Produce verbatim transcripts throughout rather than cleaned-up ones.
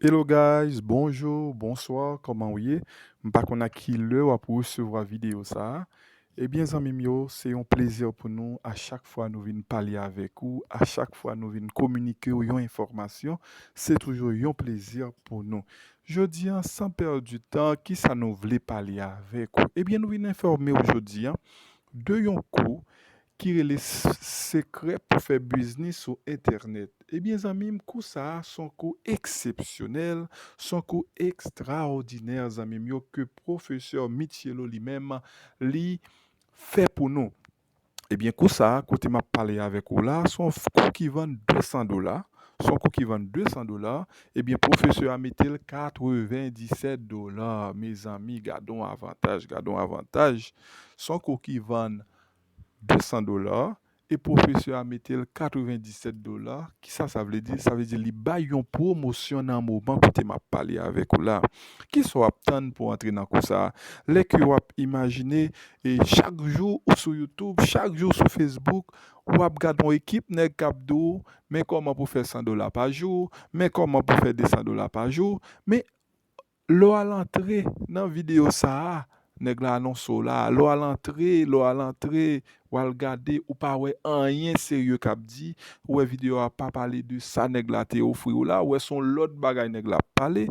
Hello guys, bonjou, bonswa, kòman w ye? M pa konn a ki lè w ap resevwa videyo sa a. Ebyen zanmi m yo, se yon plezi pou nou a chak fwa nou vin pale avèk ou, a chak fwa nou vin kominike w yon enfòmasyon, se toujou yon plezi pou nou. Jodi a, san pèdi tan, kisa nou vle pale avèk ou? Ebyen nou vin enfòme w jodi a de yon kou ki rele Sekrè pou fè biznis sou entènèt. Ebyen zanmi m, kou sa a se yon kou eksepsyonèl, se yon kou ekstraòdinè zanmi m yo, ke pwofesè Michelo li menm li fè pou nou. Ebyen kou sa a, kote m ap pale avèk ou la, se yon kou ki vann de san dola. Se yon kou ki vann de san dola. Ebyen pwofesè a mete l katrevendisèt dola. Mezanmi, gade yon avantaj, gade yon avantaj. Se yon kou ki vann de san dola e pwofesè a mete l katrevendisèt dola. Kisa sa vle di? Sa vle di li bay yon pwomosyon nan moman kote m ap pale avèk ou la. Kisa w ap tann pou antre nan kou sa a? Lè ke w ap imajine, e chak jou ou sou YouTube, chak jou ou sou Facebook, w ap gade yon ekip nèg k ap di w, men kòman pou fè san dola pa jou, men kòman pou fè de san dola pa jou, men lè w al antre nan videyo sa a, nèg la anonse w la, lè w al antre, lè w al antre, w al gade, ou pa wè anyen serye k ap di, ou wè videyo a pa pale de sa nèg la te ofri w la, ou wè se yon lòt bagay nèg la ap pale,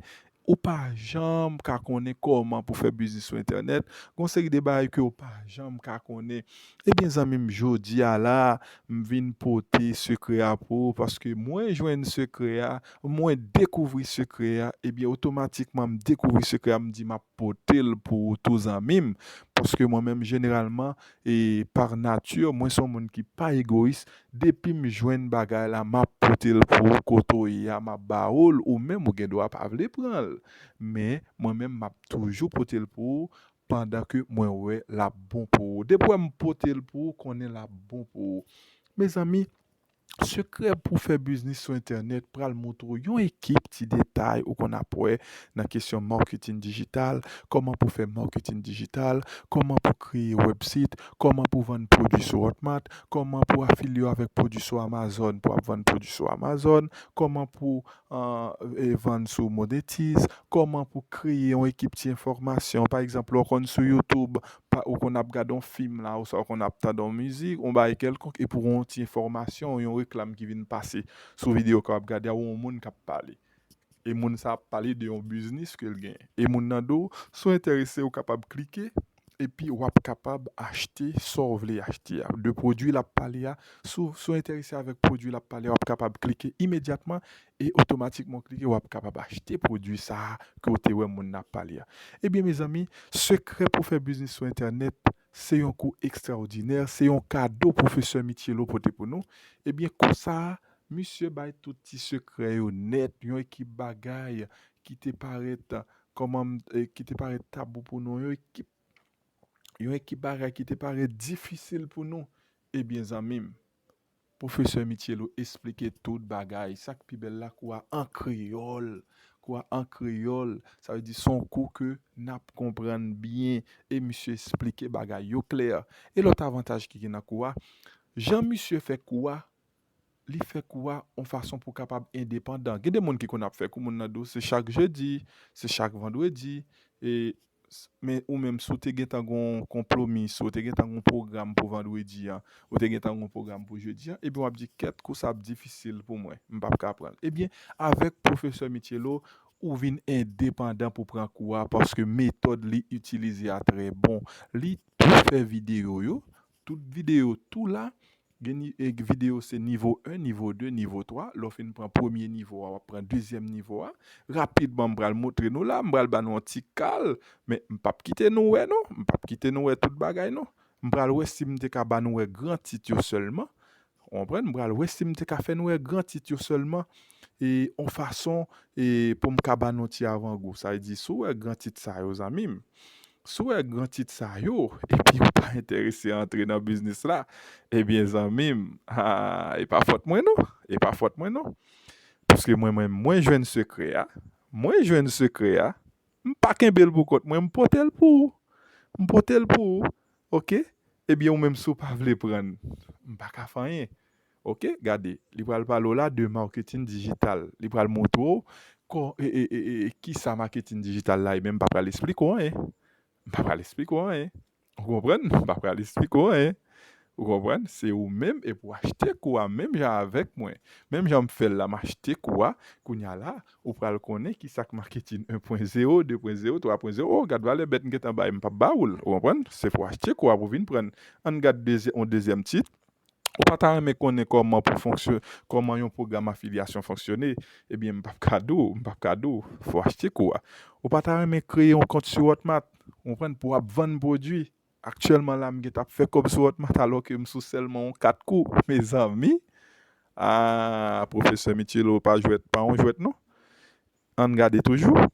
ou pa janm ka konnen kòman pou fè biznis sou entènèt, gon seri de bagay ke w pa janm ka konnen. Ebyen zanmi m, jodi a la, m vin pote sekrè a pou ou, paske mwen jwenn sekrè a, mwen dekouvri sekrè a, ebyen otomatikman m dekouvri sekrè a, m di m ap pote l pou ou tou zanmi m, paske mwen menm jeneralman e pa nati, mwen se yon moun ki pa egoyis, depi m jwenn bagay la, m ap pote l pou ou, kote w ye a, m ap ba ou l, ou menm ou gen dwa pa vle pran l, men mwen menm m ap toujou pote l pou ou, pandan ke mwen wè l ap bon pou ou. Depi w wè m pote l pou ou, konnen l ap bon pou ou. Mezanmi, sekrè pou fè biznis sou entènèt pral montre w yon ekip ti detay ou konn ap wè nan kesyon marketing digital, kòman pou fè marketing digital, kòman pou kreye website, kòman pou vann pwodui sou Hotmart, kòman pou afilye avèk pwodui sou Amazon pou ap vann pwodui sou Amazon, kòman pou an, e, vann sou Monetize, kòman pou kreye yon ekip ti enfòmasyon. Pa egzanp, lè w konn sou YouTube, pa, ou konn ap gade yon fim la, oswa w konn ap tande yon mizik, yon bagay kèlkonk, epi w gen yon ti enfòmasyon, yon reklam ki vin pase sou videyo ke w ap gade a, ou yon moun k ap pale. E moun sa ap pale de yon biznis ke l genyen. E moun nan di w, si w enterese, ou kapab klike, epi w ap kapab achte sa w vle achte a. De pwodui l ap pale a, si w, si w enterese avèk pwodui l ap pale a, w ap kapab klike imedyatman e otomatikman w klike, w ap kapab achte pwodui sa a ke w te wè moun nan ap pale a. Ebyen, mezanmi, sekrè pou fè biznis sou entènèt, se yon kou ekstraòdinè, se yon kado pwofesè Michelo pote pou nou. Ebyen, kou sa a, misye bay tout ti sekrè yo nèt, yon ekip bagay ki te parèt, kòman m, e, ki te parèt tabou pou nou, yon ekip, yon ekip bagay ki te parèt difisil pou nou. Ebyen, zanmi m, pwofesè Michelo esplike tout bagay. Sa k pi bèl la, kou a an kreyòl. Kou a an kreyòl, sa vle di se yon kou ke n ap konprann byen. E misye esplike bagay yo klè. E lòt avantaj ki gen nan kou a, jan misye fè kou a, li fè kou a yon fason pou w kapab endepandan. Gen de moun ki konn ap fè kou, moun nan di w se chak jedi, se chak vandredi, e, s-, men ou menm, si w te gentan gen yon konpwomi, si w te gentan gen yon pwogram pou vandredi a, ou te gentan gen yon pwogram pou jedi a, ebyen w ap di, "Kèt, kou sa ap difisil pou mwen, m p ap ka pran l." Ebyen, avèk pwofesè Michelo, ou vin endepandan pou pran kou a, paske metòd li itilize a trè bon. Li tou fè videyo yo, tout videyo tou la, gen ni-, e, videyo se nivo en, nivo de, nivo twa. Lè w fin pran premye nivo a, w ap pran dezyèm nivo a. Rapidman, m pral montre nou la, m pral ba nou yon ti kal, men m p ap kite nou wè non, m p ap kite nou wè tout bagay non. M pral wè si m te ka ba nou wè gran tit yo sèlman. Ou konprann? M pral wè si m te ka fè nou wè gran tit yo sèlman, e, yon fason, e, pou m ka ba nou ti avangou. Sa vle di, si w wè gran tit sa yo, zanmi m, si w wè gran tit sa yo, epi ou pa enterese antre nan biznis la, ebyen, zanmi m, a, e pa fòt mwen non, e pa fòt mwen non. Paske mwen, mwen, mwen jwenn sekrè a, mwen jwenn sekrè a, m pa kenbe l pou kont mwen, m pote l pou ou. M pote l pou ou, oke? Ebyen, ou menm, si w pa vle pran l, m pa ka fè anyen. Oke, gade, li pral pale w la de marketing digital. Li pral montre w kò, e, e, e, e, kisa maketin dijital la ye, men m pa pral esplike w anyen. M pa pral esplike w anyen. Ou konprann? M pa pral esplike w anyen. Ou konprann? Se ou menm e pou achte kou a menm jan avèk mwen. Menm jan m fè l la, m achte kou a. Kounye a la, ou pral konnen kisa k maketin en pwen zewo, de pwen zewo, twa pwen zewo. Oh, gad valè bèt m gentan bay, m p ap ba ou l. Ou konprann? Se pou achte kou a pou vin pran. Ann gad dezye-, yon dezyèm tit. Ou pa ta renmen konnen kòman pou fonksyon-, kòman yon pwogram afilyasyon fonksyone? Ebyen, m p ap ka di w, m p ap ka di w, fò w achte kou a. Ou pa ta renmen kreye yon kont sou Hotmart, ou konprann, pou w ap vann pwodui? Aktyèlman la, m gentan ap fè kòb sou Hotmart alò ke m sou sèlman yon kat kou. Mezanmi, ah, pwofesè Michelo pa jwèt, pa yon jwèt non. Ann gade toujou.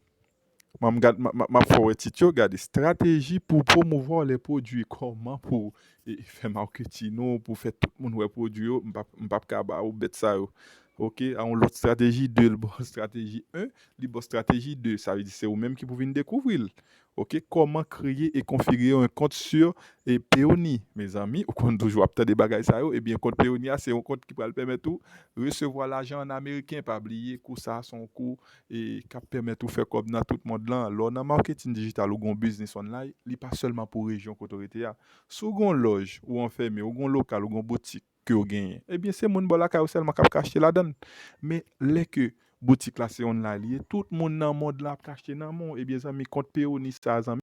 M ap gad-, m ap, m ap, m ap fè w wè tit yo, gade, stratégie pour promouvoir les produits, kòman pou, e, fè marketing ou, pou fè tout moun wè pwodui yo, m p ap, m p ap ka ba ou bèt sa yo. Ok, a yon lòt stratégie, de, bon, stratégie en, li ba w stratégie de, sa vle di se ou menm ki pou vin dekouvri l. Ok, kòman kreye e konfigire yon kont sur e Payoneer. Mezanmi, ou konn toujou ap tande bagay sa yo, ebyen kont Payoneer a se yon kont ki pral pèmèt ou resevwa lajan an ameriken. Pa bliye kou sa a se yon kou e k ap pèmèt ou fè kòb nan tout mond lan. Lè w nan maketin dijital ou gen yon biznis online, li pa sèlman pou rejyon kote w rete a. Si w gen yon lòj, ou anfème, ou gen yon lokal, ou gen yon boutik ke w genyen, ebyen se moun bò lakay ou sèlman k ap ka achte ladan l. Men lè ke boutik la se online li ye, tout moun nan mond lan ap ka achte nan men w. Ebyen zanmi, kont Payoneer sa, zanmi,